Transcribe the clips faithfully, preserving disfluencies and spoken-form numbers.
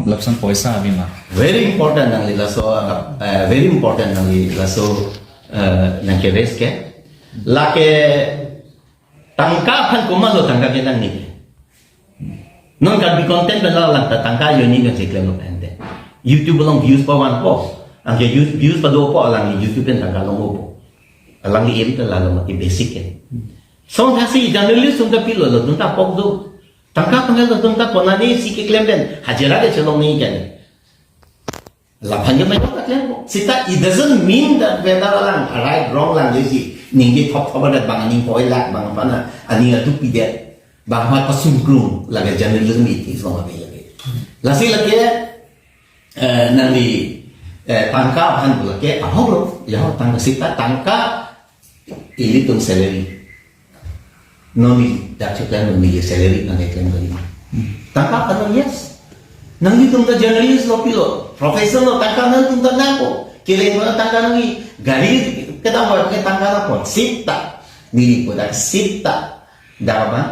Lapusang poisa ave ma? Very important nangli laso, eh, very important nangli laso, eh, nangke-raise ke. Lake tangka aphan komatlo tangka ke nangji ke. Non Karbi content pen alang ta tangka ajoine pen si klemlo pen te. YouTube along views pavanpo. Anke views, views padopo alangli YouTube pen tangka longpo. Alangli eri ta lalo mati basic ke. Song thasi journalist atum ta pilo lo, atum ta pok do. Tangka pangel atum ta konane si keklem pen hajira kechelong nangji ke. Laphan ke mayo ta klempo. Seta it doesn't mean that whether alang right wrong lang lesi ningje thop thop adet bang aning poi lak bang aphan aning adu pidet bang aphan pasungkrung lake journalism ethics long ave lake. Lasi lake, eh, nangli, eh, tangka aphan pu lake ahok lo, ya tangka seta tangka ilitum salary. Non neli dak choklang non neli salary nangkeklem kali. Tangka aphan lo, yes. Nanglitum ta journalist lo pilo, profession lo, tangka nangtum ta nangpo. Keleng ko tangka nangji, gari kedam ba ke tangka nangpo. Seta neli pu dak seta dak ma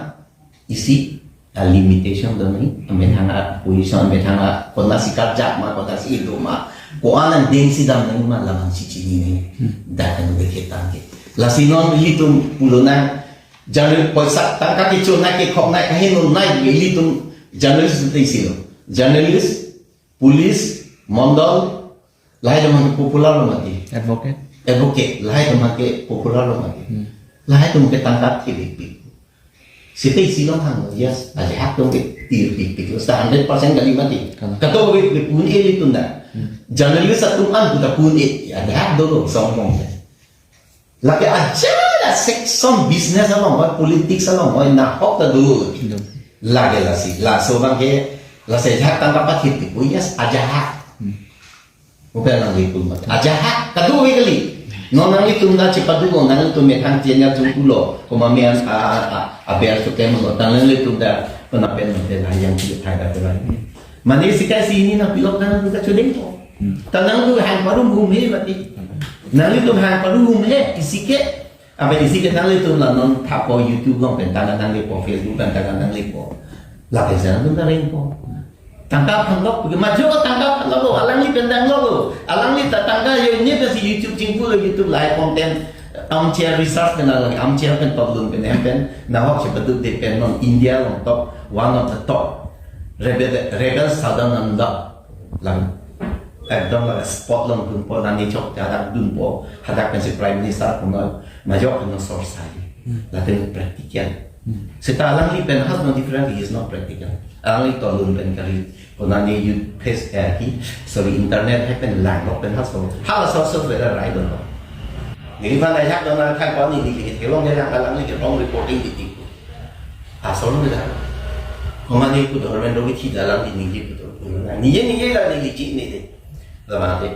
isi a limitation do nangji, amethang a position, amethang a konatsi karjap ma, konatsi itum ma, ko-an angdeng si dam nangji ma, labang si chini nangji. Hmm. Dak kan ke ketang ke. Lasi non ilitum pulo nang, journal poisa tangka kecho nai kekhok nai kahin non nai ilitum journalist te isi lo. Journalist, police, mondol, lahai atum ke popular lo mati. Advocate. Advocate, lahai atum ke popular lo mati. Hmm. Lahai atum ke tangka thepikpik. Seta isi along hang, yes, ajahak atum ke thepikpik lo. Seta hundred percent kali mati. Kalang. Kato ke pun e ilitum ta. Hmm. Journalist atum an puta pun e, ajahak dolo song mong. Lake ajat a section business along, oi politics along, oi nahok ta do. Do. Lake lasi, laso abang ke, lasi ajahak tangka pathit di, oh yes, ajahak. Hmm. Oke, nangli pun mat. Ajahak, kadokave kali. Non nanglitum ta chepadu lo, nanglitum methang chenya chungku lo, komat me an, a, a, a, aber choklang lo, tang nanglitum ta, pena pen, pen, yang tidak ada lagi. Mane sika si ini na pilok nangtum ta chodeng ko. Hmm. Tang nangtum hang parum hum he mati. Nanglitum hang parum hum he, isi ke, apa isi ke nanglitum la non thapo YouTube along pen tang nanglepo, Facebook pen tang nanglepo. Lake sa nangtum ta rengpo. Tangka aphan lo, pu ke majo tangka aphan lo, alangli pen dang lo. Alangli ta tangka ajoine pensi YouTube chingpu lo, YouTube lahai content, armchair research pen alangli, armchair pen toklun pen hem pen, nahok si paduk de pen non India along top, one of the top. Rebel, rebel Sadananda. Lang. Ekdom la spot along dunpo, nani chok hadak dunpo, hadak pensi Prime Minister kono, majok kono source hai. Hmm. Latin practical. Hmm. Seta alangli pen has no different, he is not practical. Alangli toklun pen kali, konane youth face, eh, he, sorry, internet hai pen lang lok pen has ko. Hala source of whether right or wrong. Neli mana jak dona thang ko neli ke thelong ke lang alangli ke wrong reporting di ti. Asol lo dak. Komane pu government do kithi dalam di ningje pu do. Ningje ningje la neli chini de. Labang te.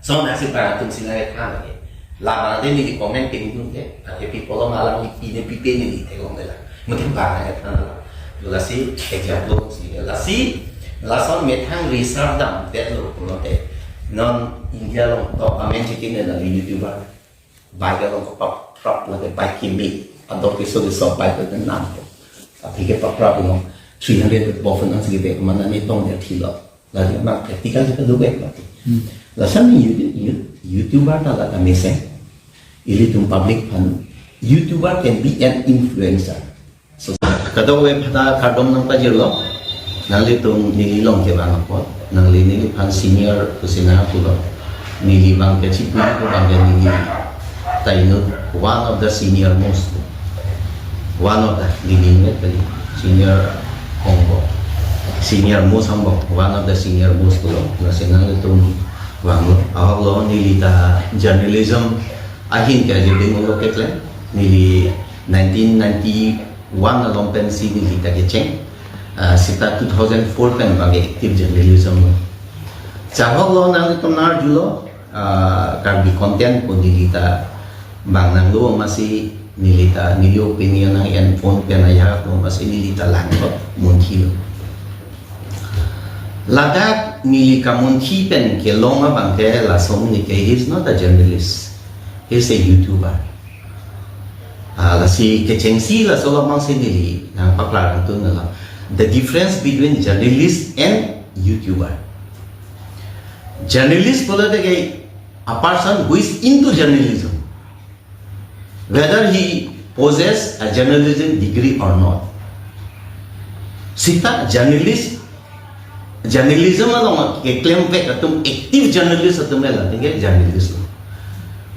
Song nasi bang atum si nangkethan ke. Labang te neli comment pingdun ke. Ate people lo malang ni pine pipe neli thelong de la. Mungkin bang nangkethan la. Lasi example si. Lasi lason methang research damdet lo pulote. Non India along top amen chitin de la YouTuber. Bike along kapap prap lake bike kimi. Ador keso keso bike lake nam. Aphi ke paprap along three hundred bofen ang sige mana ni tong dia thilo. Lagi ma practical kita do bike lagi. Hmm. Lason ni you, you, YouTuber ta lata mesen. Ilitum public aphan. YouTuber can be an influencer. So, kadokave aphanta kardom nangpajirlo, nanglitum neli along kevang apot, nangli neliphan senior pusi nangpulo, neli abang ke chipu abang ke neli ta inut one of the senior most, one of the neli inut kali, senior angbong, senior most angbong, one of the senior most pulo, lasi nanglitum vanglo, ahok lo neli ta journalism ahin ke ajo ding lo keklem, neli nineteen ninety one along pensi neli ta kecheng. Ah, seta two thousand four pen abang active journalism lo. Chahok lo nanglitum nangarjulo, ah, Karbi content pu neli ta bang nanglo masi neli ta neli opinion nang-en phone pen ajak lo masi neli ta langlo munthi lo. Ladak neli kamunthi pen kelong abang ke laso amonit ke he is not a journalist. He is a YouTuber. Ah, lasi kechengsi laso along si neli nangpaklar angtun nela. The difference between journalist and YouTuber. Journalist pulote ke a person who is into journalism, whether he possess a journalism degree or not. Seta journalist, journalism along keklem vek atum, active journalist atum la tingke journalist lo.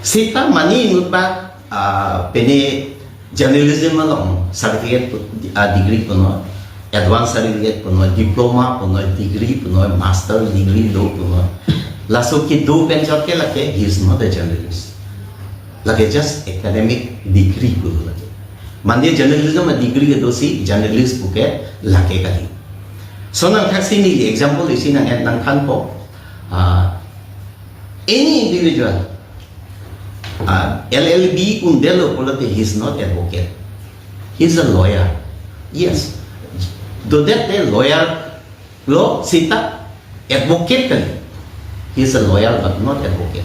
Seta mane inut bak, ah, pene journalism along certificate pu-, ah, degree punoi, advanced certificate punoi, diploma punoi, degree punoi, master degree do punoi. Laso kedo pen chot ke lake, he is not a journalist. Lake just academic degree pu lake. Mane journalism a degree kedosi journalist puke lake kali. So nangthaksi neli example isi nang, nangthanpo. Ah, any individual, ah, L L B un-edetlo pulote, he is not advocate. He is a lawyer. Yes. Dodette lawyer lo, seta advocate kali. He is a lawyer but not advocate.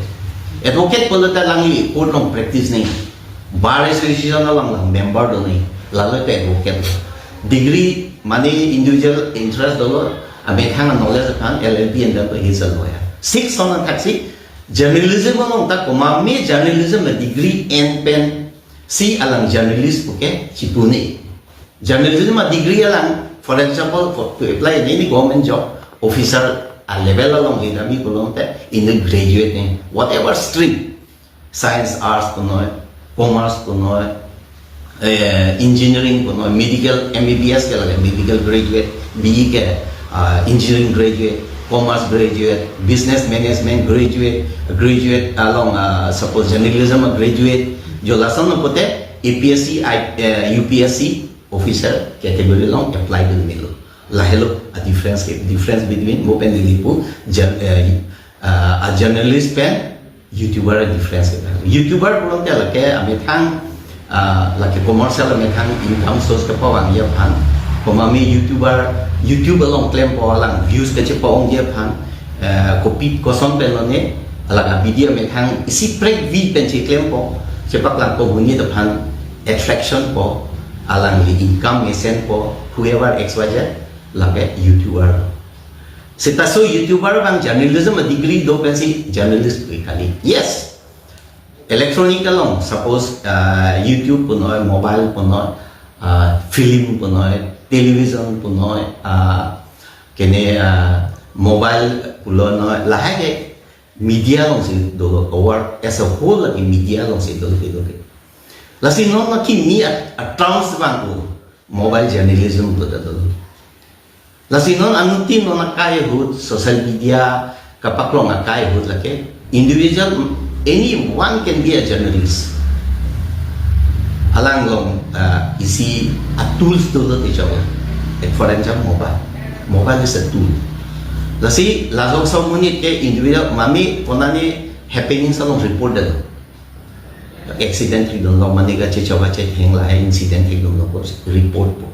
Advocate pulote alangli court along practice nangji. Bar Association along lang member do nangji. Lalo te advocate. Degree mane individual interest dolo, amethang knowledge aphan L L B and then he is a lawyer. Six on thaksi journalism along ta komat me journalism a degree en pensi alang journalist puke chipu nangji. Journalism a degree alang, for example, for, to apply in any government job, officer a level along le dami pulote, in the graduate nangji, whatever stream, science, arts punoi, commerce punoi, eh, engineering punoi, medical, M B B S ke lake medical graduate, B E ke, ah, engineering graduate, commerce graduate, business management graduate, graduate along, ah, suppose journalism graduate, jo lason pulote A P S C, I, eh, U P S C officer category along apply dun melo. Lahelo a difference ke, difference between mo pen neli pu jour-, eh, ah, a journalist pen YouTuber a difference ke. YouTuber pulote lake amethang, ah, lake commercial amethang income source kepavangji aphan. Komat me YouTuber, YouTube along klempo alang views kechepa-ongji aphan, eh, kopi koson pen lone, alang a video amethang isi prek vi pen cheklempo, chepaklangpo, monit aphan attraction po, alangli income mesenpo, whoever X Y Z, lake YouTuber. Seta so YouTuber abang journalism a degree do pensi journalist pu kali. Yes. Electronic along, suppose, ah, YouTube punoi, mobile punoi, ah, film punoi, television punoi, ah, kene, ah, mobile punoi, lahai ke media alongsi dolo, or as a whole lake media alongsi dolo kedo ke. Lasi non na kimi a, a terms abang ko mobile journalism puta dolo. Lasi non anuttin non akai ahut, social media kapaklong akai ahut lake individual, anyone can be a journalist. Alang along, ah, isi a tools dolo te chok. Like for example, mobile. Mobile is a tool. Lasi lajok so monit ke individual mane konane happenings along report dolo. Accident thekdunlo, mane kachechok kachetheng lahai incident thekdunlo ko report po.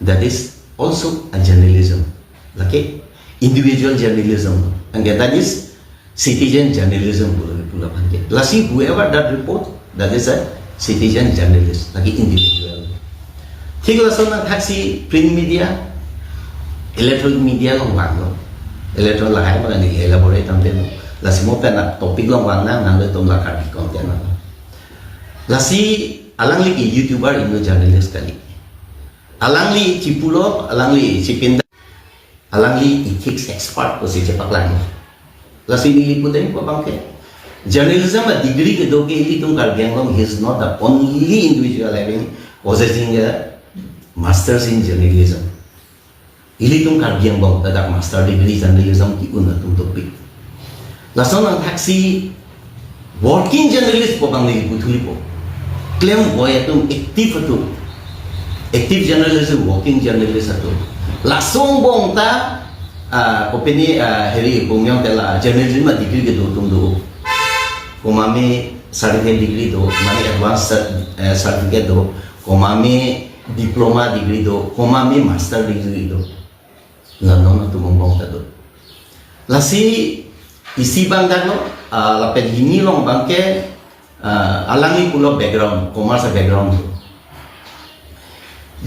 That is also a journalism. Lake individual journalism. Anke that is citizen journalism pu, pu la aphan ke. Lasi whoever that report, that is a citizen journalist. Lake individual. Thik lason nangthaksi print media, electronic media along vanglo. Electronic lahai abang neli elaborate tangte lo. Lasi mo pen a topic along vang nang, nangtum la Karbi content nang. Lasi alangli ke YouTuber, inut journalist kali. Alangli chipulo, alangli chipinda, alangli ethics expert pusi chepaklang. Lasi neli pu dei ko abang ke. Journalism a degree kedo ke ilitum Karbi Anglong, he is not the only individual having, possessing a master's in journalism. Ilitum Karbi Anglong ta dak master degree journalism ke-un atum dopik. Lason nangthaksi working journalist pu abang neli puthuli po. Klem boi atum, active atum. Active journalist, working journalist atum. Lason angbong ta, ah, kopine, ah, heri pumyong tela journalism a degree kedo atum do. Komat me certificate degree do, mane advanced cer-, eh, certificate do, komat me diploma degree do, komat me master degree do. La non atum angbong ta do. Lasi isi abang dak lo, ah, lapen hini along abang ke, ah, alangli pulo background, commerce background.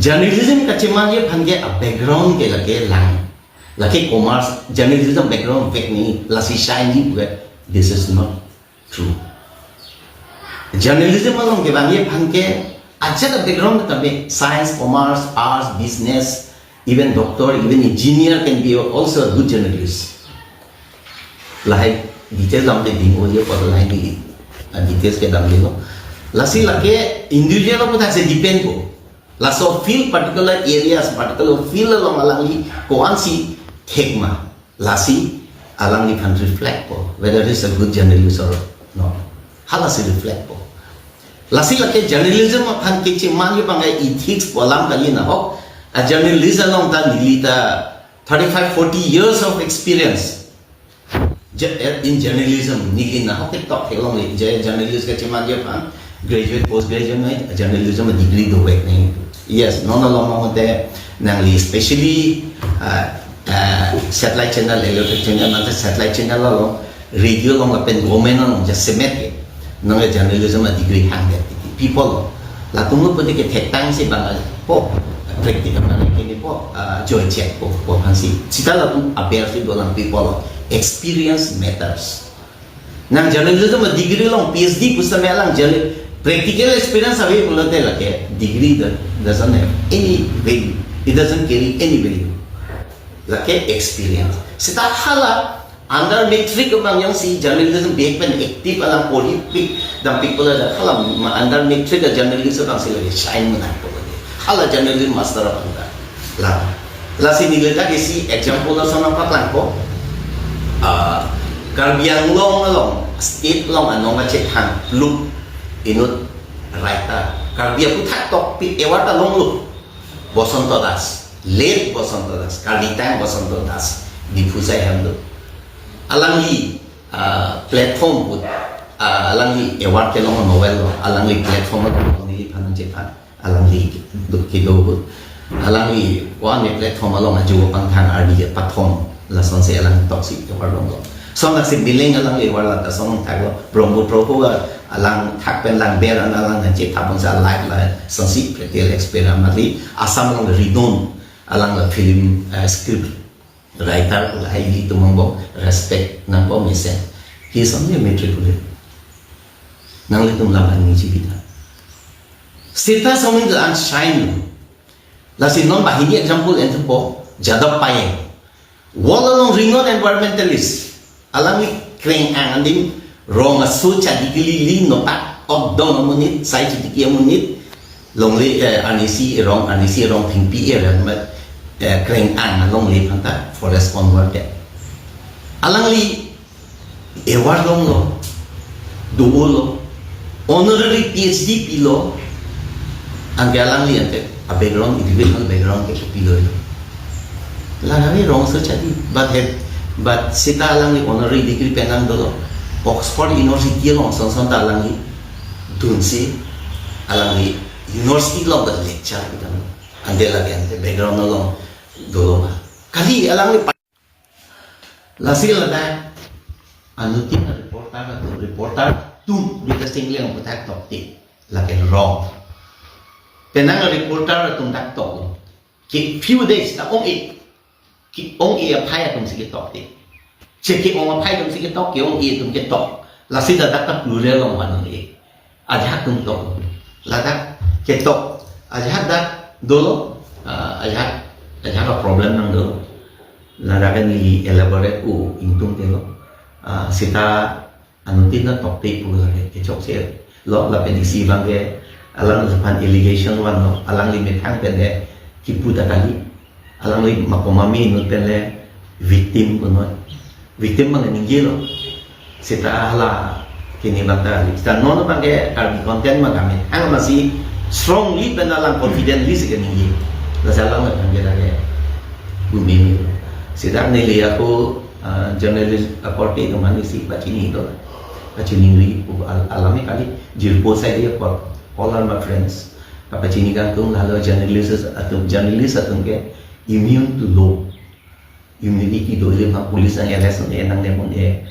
Journalism kachemanji aphan ke a background ke lake lang. Lake commerce, journalism background vek ni, lasi shine ji pu ke, this is not true. Journalism along kevangji aphan ke, ajat a background tame, science, commerce, arts, business, even doctor, even engineer can be also a good journalist. Lahai details damde ding o je pada lahai ni, ah, details kedamde lo. Lasi lake individual aputhak si depend po. Laso field, particular areas, particular field along alangli ko-ansi thek ma, lasi alangliphan reflect po whether he's a good journalist or not. Halasi reflect po. Lasi lake journalism aphan kecheman yo bang ethics pu alam kali nahok. A journalist along ta neli ta thirty-five, forty years of experience. Ju-, eh, in journalism, neli nahok ketok theklongle, je journalist kecheman ji aphan, graduate, post graduate nai, journalism degree dovek nai. Yes, non along ma hote nangli specially, uh, uh, satellite channel, electric channel, mate satellite channel along, radio along lapen government along jasemet ke. Nang journalism a degree hangdet. People lo. Latum lo pute kethek tangsi bang po, practical na kini po, ah, joy check po, po aphansi. Seta latum aber si dolang people lo. Experience matters. Nang journalism a degree along, P H D pu setame alang journal-, practical experience ave pulote lake degree do-, doesn't have any value. It doesn't carry any value. Lake experience. Seta hala under matric abang jongsi journalism bihek pen active alang porhi pik dampik pulo, hala ma under matric a journalist abangsi lake shine menang po lake. Hala journalism master abang ta. La, lasi neli ta isi example lason nangpaklangpo. Ah, Karbi Anglong along, state along anong kachethang pluk inut writer, Karbi aputhak tokpik award ta longlo. Bosonto Das, late Bosonto Das, Karbi Tang Bosonto Das, Diphu sai hem do. Alangli, ah, platform put, ah, alangli award kelong novel lo, alangli platform lo, neliphan nangchephan, alangli do kedo put. Alangli one platform along aju pangthang ardi platform, lasonsi alang toksi award longlo. Sonasi Mileng alangli award lata song thaklo, Brahmaputra ko alang thak pen lang ber an alang nangchethap bangsa live lasonsi practical experience mati, Assam along renowned alang la film, eh, script writer lahai ilitum angbong respect nangpo mesen. He is only a matriculate. Nanglitum lam ani chibita. Seta somin ke ang shine. Lasi non banghini example enthupo, Jadap Payeng. World along renowned environmentalist. Alangli kreng-ang adim rong aso chadi kili li notak, ok dong amonit, sai chadi ki amonit, longle, eh, arnisi rong, arnisi rong thengpi er, eh, kreng-ang longle aphanta forest conservation. Alangli award longlo, dolo, honorary P H D pilo, anke alangli anke a background, educational background ke pilo. Alangli rong aso chadi, but have, but seta alangli honorary degree penang dolo, Oxford University along son son ta alangli dunsi, alangli university along ta lecture kita, ante lagi ante background along dolo ma. Kali alangli Lasi ladak anuttin reporter atum, reporter atum, Rita Singh Liang aputhak tokte, lake rong. Penang reporter atum dak tok. Ke few days ta ong-e. Ke-ong-e aphai atum si ketokte. Che ke-ong aphai atum si ketok, ke-ong-e atum ketok. Lasi ladak ta plural along vanong-e. Ajahak atum tok. Ladak ketok. Ajahak dak dolo. Ah, ajahak, ajahak a problem nang dolo. Ladak neli elaborate pu ingtung ke lo. Ah, seta anuttin ta tokte pu lake kechokche lo, lapen isi abang ke alangliphan allegation vanlo, alangli methang pen le kipu ta kali. Alangli mako mami inut pen le victim punoi. Victim abang ningje lo. Seta hala kini abang ta, seta non abang ke Karbi content ma kami. Ang masi strongly pen alang confidently si keningje. Lasi alangliphan ke lake bumi ni. Seta neli ako, ah, journalist akorte atum aphan isi pachini do. Pachini ri pu al-, alam e kali, jirpo sai dia apor. All are my friends. Kapachini kangtung, lalo journalist atum, journalist atum ke immune to law. Immunity do, ili ma police ang arrest un-e, nangne un-e,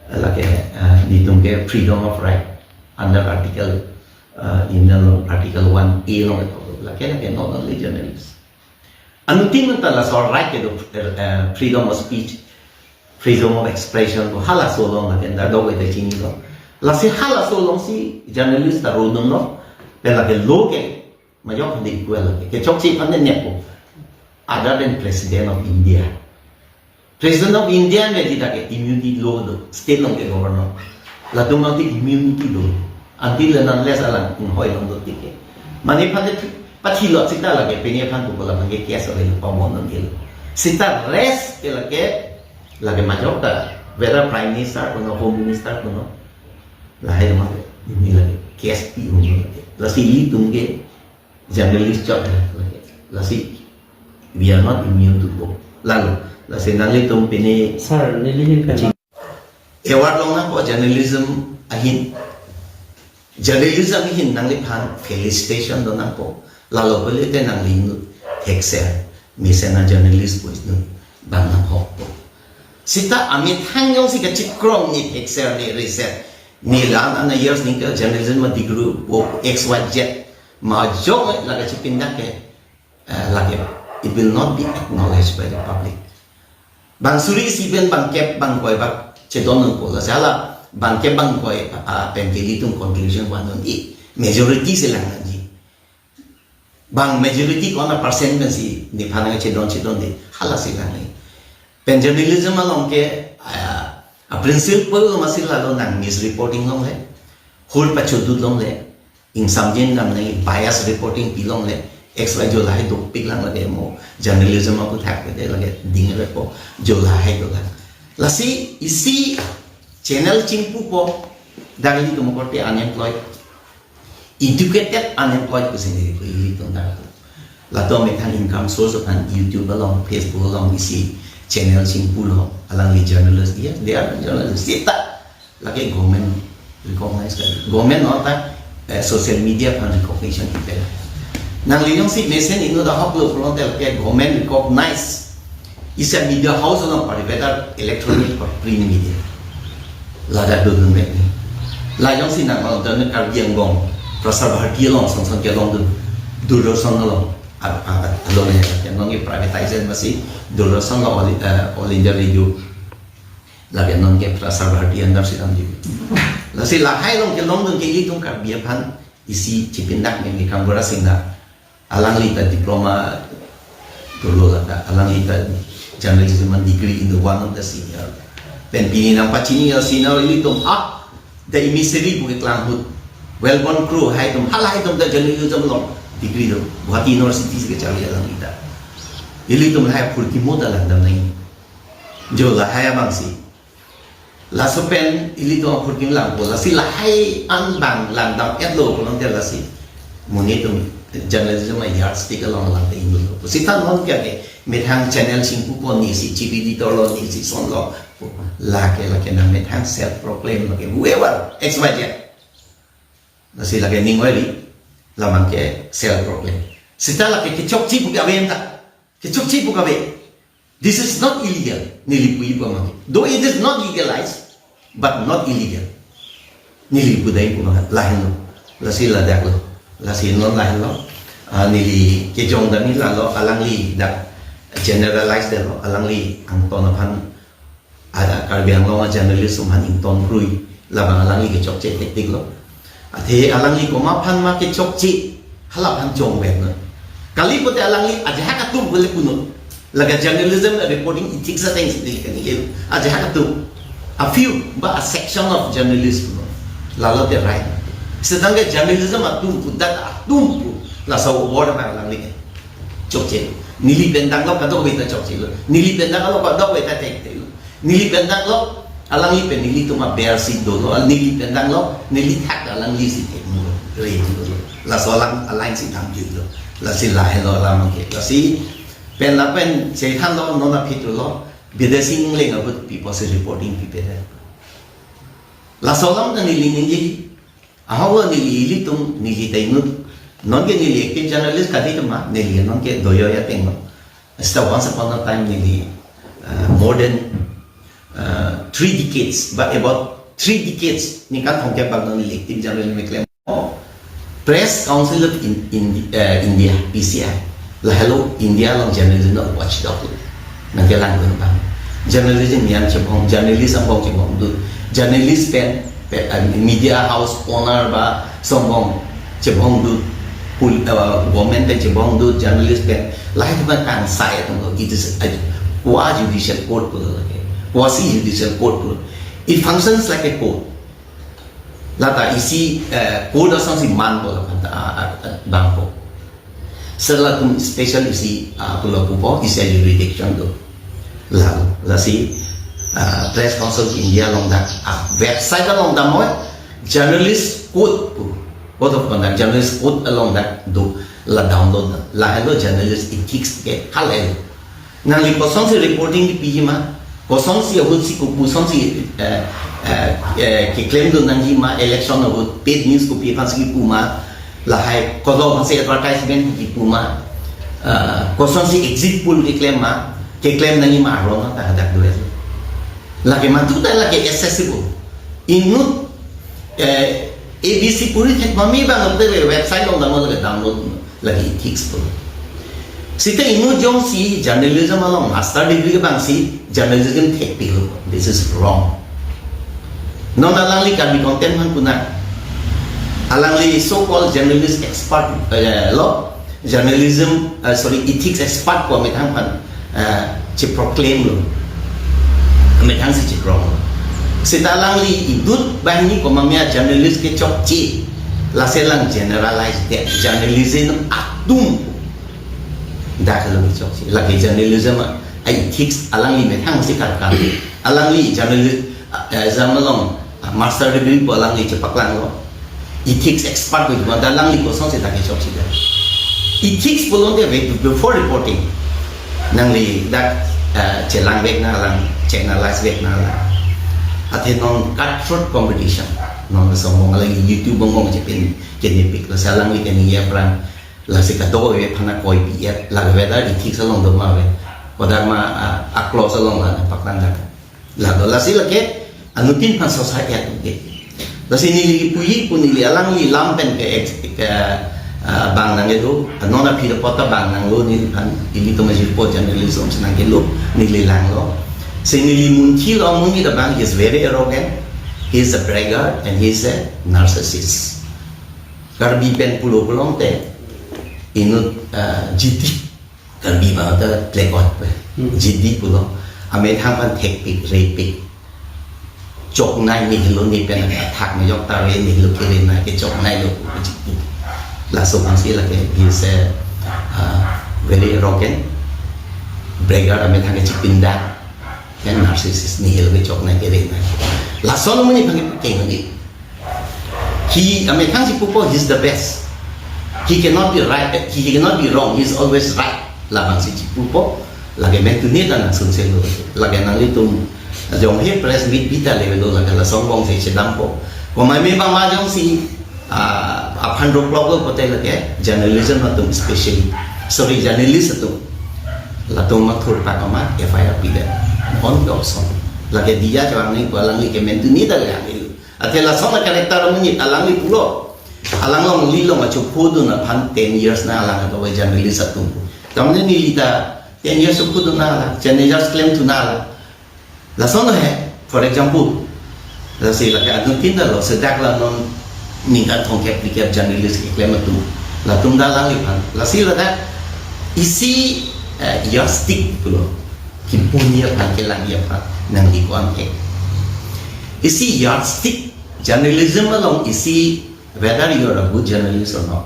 lake, ah, nelitum ke freedom of right under article, ah, Indian law article one A along, lake, lake not only journalist. Anuttin ta laso right kedo, eh, freedom of speech, freedom of expression ko halaso along lake anta dok ete chinilo. Lasi halaso alongsi journalist ta rodunlo. Pen lake law ke majok handi kuel lake. Kechokche aphan nepo. Other than President of India. President of India me di lake immunity law do. State along ke governor. Latum along ti immunity do. Until and unless alang inghoi along do tike. Mane aphan ke pathilot sita lake pini aphan ko laphan ke case alai pamon nangil. Sita rest ke lake lake majok ta. Whether Prime Minister kuno, Home Minister kuno. Lahai ma ini lake case pi hum lake. Lasi ilitum ke journalist chot lake. Lasi we are not immune to law. Lalu, lasi nanglitum pini Sir, nelihin pen award longnangpo journalism ahin. Journalism ahin nangliphan felicitation donangpo. Lalo pele te nangli inut thekser. Mesen a journalist pu inut bang nanghokpo. Sita amethang jongsi kachikrong ni thekser ni research. Ni la-an an years ningke journalism a degree po X Y Z. Majok la kachipindak ke, eh, lake, it will not be acknowledged by the public. Bang suri isi pen bang kep bang koi bak chedon nangpo, lasi hala bang kep bang koi, ah, pen ke ilitum conclusion van un-e. Majority si lang nangji. Bang majority ko-an a percent pensi nephan nangchedon chedonde, halasi lang nangji. Pen journalism along ke, ah, a principle masi lalo nang misreporting longle, hur pachudut longle, ingsamjin dam nangji, bias reporting pi longle, X Y Z lahai dopik lang lake mo, journalism aphuthak ke de lake ding repo, Z lahai dolang. Lasi isi channel chingpupo, dak ilitum korte unemployed, educated unemployed pusi neli pu ilitum dak. Latum methang income source aphan YouTube along, Facebook along isi channel chingpulo, alangli journalist, yes, they are journalist. Sita lake government recognize kali. Government no ta, eh, social media aphan recognition ipela. Nangli jongsi mesen inut ahoklo pulote lake government recognize. Isi media house along pari, whether electronic or print media. Ladak dodun mek ni. La jongsi nang along dan Karbi Anglong, Prasar Bharati along, son son kelongdun, Doordarshan along, a, a, a, along ya, ya, nonke privatize masi, Doordarshan along, All, eh, All India Radio, lake nonke Prasar Bharati under si damji. Lasi lahai along kelongdun ke ilitum Karbi aphan isi chipindak mek ni Kangbura Singha. Alangli ta diploma dolo lata, alangli ta journalism degree in the one of the senior. Pen pini nangpachini a senior ilitum, ah, the emissary pu keklang ahut. Well-born crew haitum, halahaitum ta journalism along degree do. Guwahati University si kacharli alangli ta. Ilitum lahai phurkimo ta langdam nangji. Z lahai abangsi. Laso pen ilitum aphurkim langpo, lasi lahai an bang langdam etlo pulote lasi. Monit atum journalism a yardstick along langdam inglo. Sita nonke ake methang channel chingpupo, neli si chief editor lo, neli si son lo. Lake lake nang methang self proclaim lake whoever X Y Z. Lasi lake ning oi ri, labang ke self proclaim. Sita lake kechokche pu ke ave anta. Kechokche pu ke ave. This is not illegal. Neli puji pu abang. Though it is not legalized, but not illegal. Neli pudai pu abang. Lahenlo. Lasi ladak lo. Lasi non lahenlo. Ah, neli kejong dami lalo alangli dak generalize delo. Alangli angton aphan ada Karbi Anglong a journalist atum aphan ington krui, labang alangli kechokche thektik lo. Athe alangli komat aphan ma kechokche, hala aphan chongvek lo. Kali pote alangli ajahak atum pu le punon. Laga journalism reporting ethics ateng si neli kani ke ajahak atum. A few ba a section of journalists punon. Lalo te right. Setang ke journalism atum pu, dak atum pu. Laso award ma alangli ke chokche. Neli pen danglo kadokave ta chokchelo. Neli pen danglo kadokave ta thekthelo. Neli pen danglo, alangli pen nelitum aber si dolo, neli pen danglo, neli thak alangli si thekmo, re dolo. Laso alang, alang si damjutlo. Lasi lahenlo alam ke. Lasi pen lapen chethanlo, non aphi thulo, Bidya Sing Engleng ahut pipo si reporting pipe det. Laso alam ta neli ningje. Ahok lo neli ilitum, neli ta inut. Nonke neli active journalist kali tema, neli nonke doyo ya tengno. Sita once upon a time neli, uh, more than, uh, three decades, but about three decades, ningkan thomkep bak neli active journalist meklem. Oh, Press Council of In-, In-, uh, India, P C I. Lahelo India along journalism na watchdog lo. Nangkelang dun bang. Journalism niam chebong, journalist angbong chebong dut. Journalist pen, pe, uh, media house owner ba angbong chebong dut. Pul, uh, government pen chebong dut, journalist pen. Lahai teman kangsai atum lo. It is a, qua judicial court pulo lake. Quasi judicial court pulo. It functions like a court. Lata isi, eh, court asonsi manpo lapen ta, ah, ah, ah, bangpo. Si latum special isi, ah, pulo pupo, isi jurisdiction do. Lalu, lasi, ah, Press Council of India along dak, ah, website along damnoi, journalist code pu, code of conduct, journalist code along dak do, la download, lahelo journalist ethics ke, halelo. Nangli kosonsi reporting kipiji ma, kosonsi ahutsi kopu asonsi, eh, eh, eh, keklem dun nangji ma, election ahut paid news kopi aphansi kipu ma, lahai kodo aphansi advertisement kipu ma, eh, kosonsi exit poll keklem ma, keklem nangji ma, aron ta hadak do. Lake matu ta lake accessible. Inut, eh, A B C puri thek mami bang te website along download, lake download lake ethics pulo. Sita inut jongsi journalism along master degree abangsi journalism thekpilo. This is wrong. Non alangli Karbi content man kuna. Alangli so-called journalist expert, eh, lo, journalism, eh, sorry, ethics expert pu amethang aphan, eh, cheproclaim lo. Amethangsi chepro lo. Sita alangli idut banghini komat ma journalist kechokche. Lasi alang generalize det journalism atum. Dak lo kechokche. Lake journalism a ethics alangli methangsi karkar. Alangli journalist, eh, exam along, ah, master degree pu alangli chepaklang lo. Ethics expert pu pu ta alangli kosonsi dak kechokche. Ethics pulote be-, before reporting. Nangli dak, eh, chelang vek nanglang, check analyze vek nanglang. Athe non cutthroat competition. Non asong mong alangli YouTube mong mong chepin kenepik lasi alangli keningje aphrang. Lasi kadokave aphan akoi pi-et, lake whether ethics along do ma ave. Kodak ma, ah, a-clause along la paklang dak. Lado lasi lake anuttin aphan sosa et ke. Lasi neli puji pu neli alangli lam pen ke ex-, ke, ah, bang nangkelo, non aphi apot ta bang nanglo neliphan, ilitum ajirpo journalism si nangkelo, neli langlo. Si neli munthi lo amonit abang, he is very arrogant, he is a braggart and he is a narcissist. Karbi pen pulo pulote inut, ah, jiti. Karbi ma ta plekot pe. Hmm. Jiti pulo. Amethang aphan thekpik, repik. Choknai nihilo ne pen athak me jok ta re nihilo kere na kechoknei lo pu jiti. Laso aphansi lake he is a, ah, very arrogant. Braggart amethang kechipindak. Kan narcissist nihilo kechoknei kere na. Lason amonit aphan ke nangji. He, amethangsi pupo, he is the best. He cannot be right, he cannot be wrong, he is always right. Labangsi chipupo, lake mentuni ta nangsunselo. Lake nanglitum, jong he press meet bita levelo lake lason angbongsi chedampo. Komat ma bang ma jongsi, ah, aphan roklok lo pote lake, journalism atum specially. Sorry, journalist atum. Latum mathur pak amat F I R pidet. On the option. Lake diya chewang ni, alangli ke mentuni ta lake. Athe lason a-character amonit alangli pulo. Alang longle long achophudun aphan ten years nanglang ato journalist atum. Tamne neli ta ten years chophudun nanglang, ten years klemthu nanglang. Lason he, for example, lasi lake anuttin ta lo, sedak la non ningkan thomkep phlikep journalist keklem atum. Latum ta alangliphan. Lasi ladak isi, eh, yardstick pulo. Kipuni aphan, kelangji aphan, nangli ko-an ke. Isi yardstick, journalism along isi, whether you are a good journalist or not,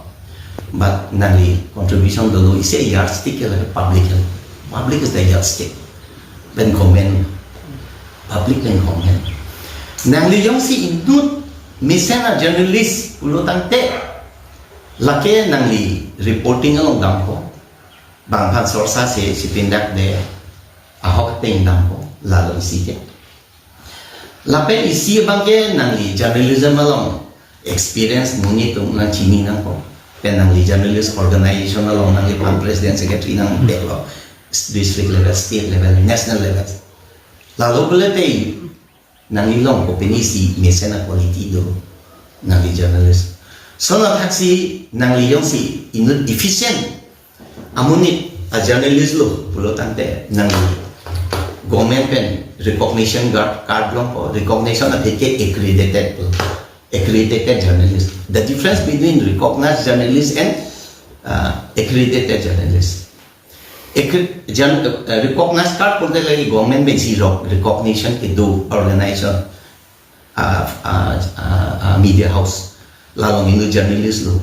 but nangli contribution dolo, isi yardstick ke lake public health. Public is the yardstick. Pen comment, public pen comment. Nangli jongsi inut mesen a-journalist pulo tangte, lake nangli reporting along dampo. Bang aphan sorsa si, si pindak de, ahok ateng dampo, lalo isi ke. Lapen isi abang ke nangli journalism along experience monit atum nangchini nangpo. Pen nangli journalist organization along nangliphan president secretary nangdeklo. District level, state level, national level. Lalo pulote nangli along kopinisi mesen a-quality do, nangli journalist. Lason athaksi nangli jongsi inut efficient, Amonit a journalist lo pulo tangte nang government pen recognition card, card longpo, recognition aphi ke accredited lo. Accredited journalist. The difference between recognized journalist and uh, accredited journalist. Accre- journ- uh, recognized card pulote lagi government pensi rok recognition kedo organization, uh, uh, uh, uh, media house. Lalong indu journalist lo.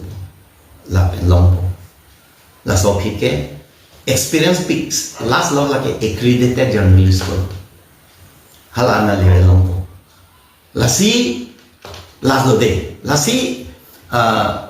Lapen longpo. Laso aphi ke experience pik last lo lake accredited journalist lo. Hala ana le longpo. Lasi last lo de. Lasi uh,